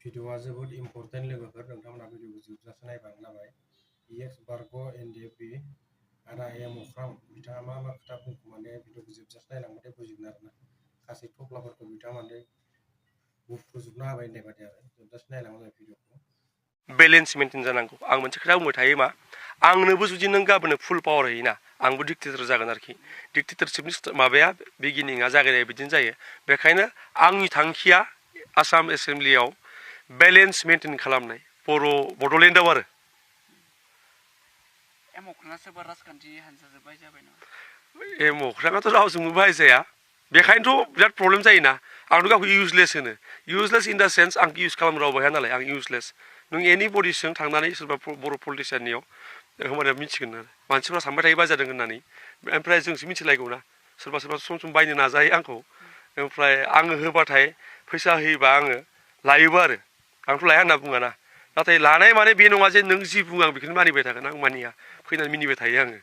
भिडिअआ जोबोद इम्पर्टेन्ट लोगोफोर नोंथांमोना भिडिअखौ जोबजासे नायबानो जाबाय बंकव NDFB आदा M-Okhorang बिथाङा मा खोथा बुंखो माने भिडिअखौ जोबजासे नायलांबाथाय बुजिगोन आरोना गासै थफ्लाफोरखौ बिथाङा माने बुफ्रुजोबना होबाय होननाय बायदि आरो जोबजासे नायलांबाय भिडिअखौ बेलेन्स मेनटेन जानांगौ आं मोनसे खोथा बुंबाय थायो मा आंनोबो जुदि नों गाबोनो फुल पावार होयोना आंबो डिक्टेटर जागोन आरोखि डिक्टेटरशिपनि माबाया बिगिनिंआ जागायनाय बिदिनो जायो बेखायनो आंनि थांखिया आसाम एसेम्ब्लियाव बेलेन्स मेनटेन खालामनाय बड'लेण्डआव आरो M-Okhorangआ सोरबा राजखान्थि हानजा जोब्बाय जाबाय नामा M-Okhorangआथ' रावजोंबो बाहायजाया बेखायनोथ' बिराद प्रब्लेम जायोना आंथ' गावखौ इउजलेस होनो इउजलेस इन दा सेन्स आं इउज खालामनो रावबो हाया नालाय आं इउजलेस नों एनि बडिजों थांनानै सोरबा बर' पलिटिसियाननियाव होमबाना मिथिगोन आरो मानसिफ्रा सानबाय थायो बाजादों होननानै ओमफ्राय जोंसो मिथिलायगौ ना सोरबा सम सम बायनो नाजायो आंखौ ओमफ्राय आङो होबाथाय फैसा होयोबा आङो लायोबो आरो आंथ' लाया होनना बुङा ना नाथाय लानाय माने बे नङा जे नों जि बुङो आं बेखौनो मानिबाय थागोन आं मानिया फैनानै मिनिबाय थायो आङो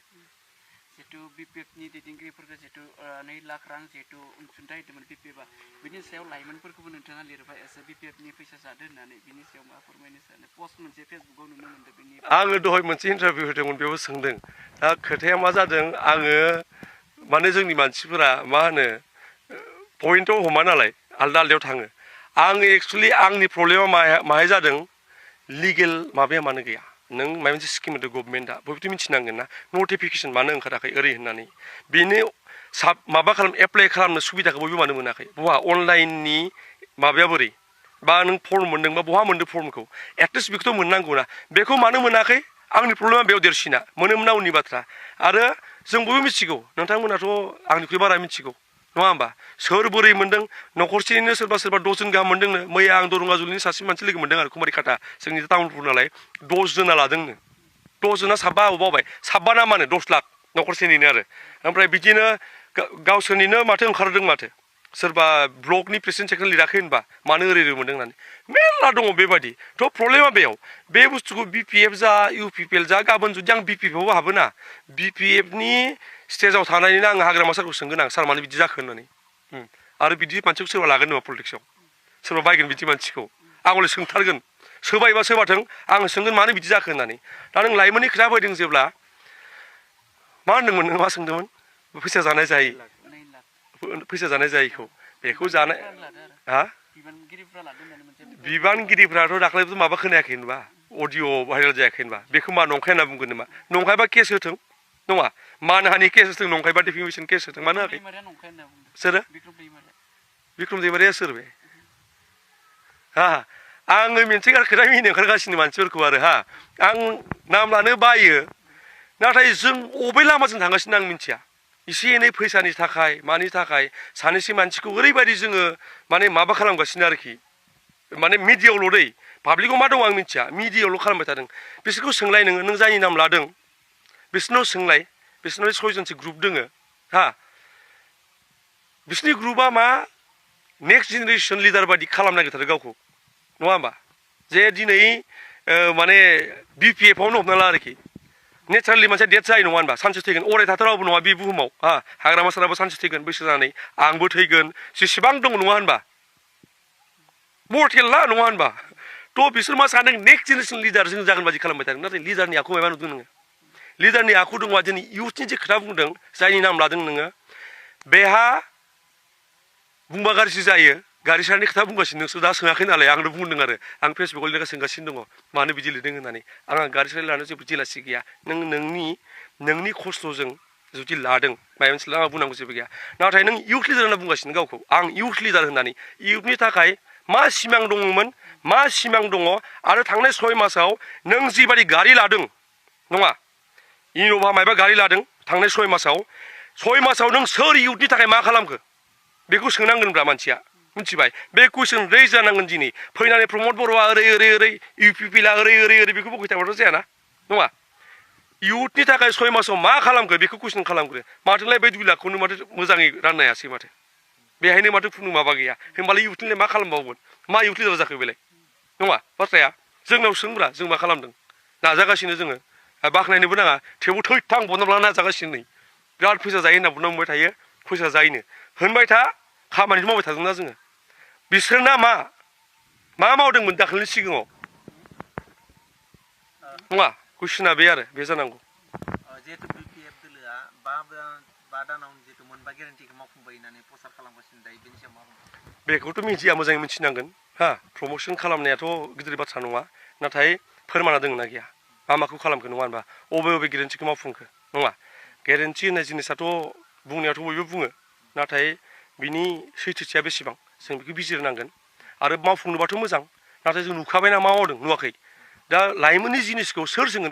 जिहेतु BPFनि दैदेनगिरिफोरखौ जिहेतु 2 लाख रां जिहेतु अनसुंथाइ होदोंमोन BPFआ बिनि सायाव लाइमोनफोरखौबो नोंथाङा लिरबाय एसे BPFनि फैसा जादों होननानै बिनि सायाव मा फोरमायनो सानो पस्ट मोनसे फेसबुकाव नुनो मोनदों बिनि आङो दहाय मोनसे इन्टारभिउ होदोंमोन बेयाव सोंदों दा खोथाया मा जादों आङो माने जोंनि मानसिफोरा मा होनो पइन्टआव हमा नालाय आलदा आलदायाव थाङो आं एक्सुवेलि आंनि प्रब्लेमा माहाय जादों लिगेल माबाया मानो गैया नों माबा मोनसे स्किम होदों गभर्नमेन्टआ बयबोथ' मिथिनांगोन ना नटिफिकेसन मानो ओंखाराखै ओरै होननानै बेनि माबा एप्लाइ खालामनो सुबिदाखौ बयबो मानो मोनाखै बहा अनलाइननि माबाया बोरै बा नों फर्म मोन्दोंबा बहा मोन्दों फर्मखौ एटलिस्ट बेखौथ' मोननांगौ ना बेखौ मानो मोनाखै आंनि प्रब्लेमा बेयाव देरसिना मोनोमोन ना उननि बाथ्रा आरो जों बयबो मिथिगौ नोंथांमोनाथ' आंनिख्रुइ बारा मिथिगौ नङा होमबा सोर बोरै मोन्दों न'खरसेनिनो सोरबा 10 जन गाहाम मोन्दोंनो मैया आं दरंगाजुलिनि सासे मानसि लोगो मोन्दों आरो कुमारिखाटा जोंनि टाउनफोर नालाय 10 जना लादोंनो 10 जना साबा बावबाय साबा ना मानो 10 लाख न'खरसेनिनो आरो ओमफ्राय बिदिनो गावसोरनिनो माथो ओंखारदों माथो सोरबा ब्लकनि प्रेसिडेन्ट सेक्रेटारि लिराखै होनबा मानो ओरै मोन्दों होननानै मेरला दङ बेबायदि थ' प्रब्लेमा बेयाव बे बुस्थुखौ BPF जा UPPL जा गाबोन जुदि आं BPFआवबो हाबोना BPFनि स्टेजाव थानानैनो आं हाग्रामा सारखौ सोंगोन आं सार मानो बिदि जाखो होननानै आरो बिदि मानसिखौ सोरबा लागोन नामा पलिटिक्सआव सोरबा बायगोन बिदि मानसिखौ आं हले सोंथारगोन सोबायबा सोबाथों आं सोंगोन मानो बिदि जाखो होननानै दा नों लाइमोननि खोथा फैदों जेब्ला मा होनदोंमोन नों मा सोंदोंमोन फैसा जानाय जायै फैसा जानाय जायैखौ बेखौ जानाय हा बिबानगिरिफ्राथ' दाख्लैबो माबा खोनायाखै होनबा अडिअ भाइरेल जायाखै होनबा बेखौ मा नंखाय होनना बुंगोन नामा नंखायबा केस होथों नङा मानहानि केस होथों नंखायबा डिफेमेसन केस होथों मानो होआखै सोरो बिक्रम दैमारिया सोर बे हा आङो मोनसे खोथा मिनिनो ओंखारगासिनो मानसिफोरखौ आरो हा आं नाम लानो बायो नाथाय जों अबे लामाजों थांगासिनो आं मिथिया एसे एनै फैसानि थाखाय मानि थाखाय सानैसो मानसिखौ ओरैबायदि जोङो माने माबा खालामगासिनो आरोखि माने मिडियायावल' दै पाब्लिकआव मा दं आं मिथिया मिडियायावल' खालामबाय थादों बिसोरखौ सोंलाय नों जायनि नाम लादों बिसोरनाव सोंलाय बिसोरनाव 6 जनसो ग्रुप दोङो हा बिसोरनि ग्रुपआ मा नेक्स्ट जेनेरेसन लिडार बायदि खालामनो नागिरथारो गावखौ नङा होमबा जे दिनै माने BPFआवनो हमना ला आरोखि नेचारेलि मानसिया डेथ जायो नङा होनबा सानसे थैगोन अराय थाथारावबो नङा बे बुहुमाव हा हाग्रामा साराबो सानसे थैगोन बैसो जानानै आंबो थैगोन जेसेबां दङ नङा होनबा मर्टेल ना नङा होनबा थ' बिसोर मा सानदों नेक्स्ट जेनेरेसन लिडार जों जागोन बायदि खालामबाय थादों नाथाय लिडारनि आखु माबा नुदों नोङो लिडारनि आखु दङ दिनै इउथनि जे खोथा बुंदों जायनि नाम लादों नोङो बेहा बुंबा गाज्रि जायो गारि सारनि खोथा बुंगासिनो नोंसोर दा सोङाखै नालाय आंनो बुंदों आरो आं फेसबुकाव लिरना सोंगासिनो दङ मानो बिदि लिरदों होननानै आंहा गारि सार लानो जेबो जेलासि गैया नोंनि खस्थ'जों जुदि लादों माबा मोनसे लामा बुंनांगौ जेबो गैया नाथाय नों इउथ लिडार होनना बुंगासिनो गावखौ आं इउथ लिडार होननानै इउथनि थाखाय मा सिमां दङमोन मा सिमां दङ आरो थांनाय 6 मासाव नों जिबायदि गारि लादों नङा इन'भा मायबा गारि लादों थांनाय 6 मासाव नों सोर इउथनि थाखाय मा खालामखो बेखौ सोंनांगोनब्रा मानसिया मिथिबाय बे कुइसन रेज जानांगोन दिनै फैनानै प्रमद बर'आ ओरै UPPला ओरै बेखौ बुंबाय थाबाथ' जायाना नङा इउथनि थाखाय 6 मासाव मा खालामखो बेखौ कुइसन खालामग्रो माथोलाय बे 2 लाखखौनो माथो मोजाङै राननो हायासै माथो बेहायनो माथो खुनु माबा गैया होमबालाय इउथनिलाय मा खालामबावगोन मा इउथ लिडार जाखो बेलाय नङा बाथ्राया जोंनाव सोंब्रा जों मा खालामदों नाजागासिनो जोङो बाख्नायनोबो नाङा थेवबो थैथां बनब्ला नाजागासिनो नै बिराद फैसा जायो होनना बुंबाय थायो फैसा जायोनो होनबाय था खामानि मावबाय थादोंना जोङो बिसोरना मा मा मावदोंमोन दाखालिनि सिगाङाव नङा कुइसना बे आरो बे जानांगौ जिहेतु बिपिएफ दोलोआ बा दानावनो जिहेतु मोनबा गेरेन्टिखौ मावफुंबाय होननानै प्रसार खालामगासिनो दायो बेनि सायाव मा बुंगोन बेखौथ' मिथिया मोजाङै मिथिनांगोन हा प्रम'सन खालामनायाथ' गिदिर बाथ्रा नङा नाथाय फोरमाना दङ ना गैया मा माखौ खालामखो नङा होनबा बबे गेरेन्टिखौ मावफुंखो नङा गेरेन्टि होननाय जिनिसाथ' बुंनायाथ' बयबो बुङो नाथाय बिनि सैथोथिया बेसेबां जों बेखौ बिजिरनांगोन आरो मावफुंनोबाथ' मोजां नाथाय जों नुखाबायना मा मावदों नुवाखै दा लाइमोननि जिनिसखौ सोर सोंगोन